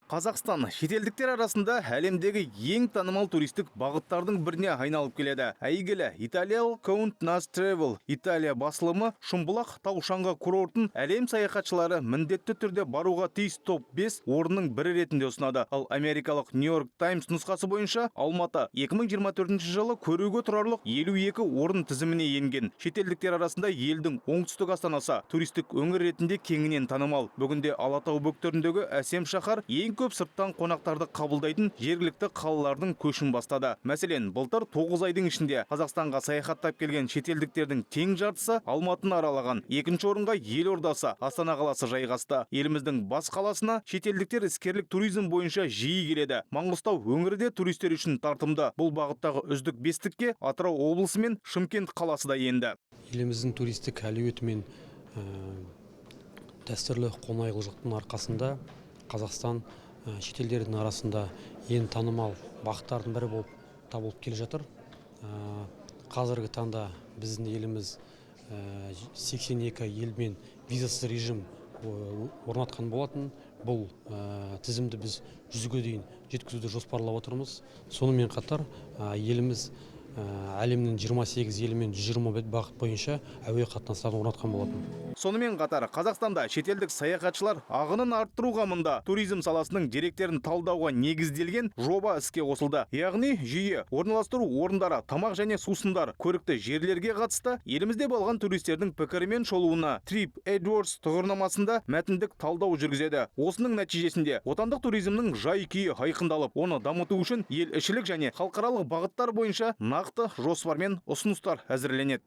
Қазақстан шетелдіктер арасында әлемдегі ең танымал туристік бағыттардың біріне айналып келеді. Әйгілі италиялық Condé Nast Traveler Италия басылымы Шымбұлақ тау шаңғы курортын әлем саяхатшылары міндетті түрде баруға тиіс топ 5 орынның бірі ретінде ұсынады. Ал америкалық New York Times нұсқасы бойынша Алматы 2024 жылы көруге тұрарлық 52 орын тізіміне енген. Шетелдіктер арасында елдің оңтүстік астанасы туристік өңір ретінде кеңінен танымал. Бүгінде Алатау бөктеріндегі әсем шаһар ең көп сырттан қонақтарды қабылдайтын жергілікті қалалардың көшін бастады. Мәселен, былтыр 9 айдың ішінде Қазақстанға саяхаттап келген шетелдіктердің тең жартысы Алматыны аралаған. Екінші орынға елордасы Астана қаласы жайғасты. Еліміздің бас қаласына шетелдіктер іскерлік туризм бойынша жиі келеді. Маңғыстау өңірі де туристер үшін тартымды. Бұл бағыттағы үздік бестікке Атырау облысы мен Шымкент қаласы да енді. Еліміздің туристік әлеуеті мен дәстүрлі қонақжайлылықтың арқасында Қазақстан шетелдердің арасында ең танымал бағыттардың бірі болып табылып келе жатыр. Қазіргі таңда біздің еліміз 82 елмен визасыз режим орнатқан болатын. Бұл тізімді біз 100-ге дейін жеткізуді жоспарлап отырмыз. Сонымен қатар еліміз әлемнің 28 елімен 120 бағыт бойынша әуе қатынастарын орнатқан болатын. Сонымен қатар Қазақстанда шетелдік саяхатшылар ағынын арттыру қамында туризм саласының деректерін талдауға негізделген жоба іске қосылды. Яғни жүйе орналастыру орындары, тамақ және сусындар, көрікті жерлерге қатысты елімізде болған туристердің пікірі мен шолуына TripAdvisor тұғырнамасында мәтіндік талдау жүргізеді. Осының нәтижесінде отандық туризмнің жай күйі айқындалып, оны дамыту үшін ел ішілік және халықаралық бағыттар бойынша нақты жоспар мен ұсыныстар әзірленеді.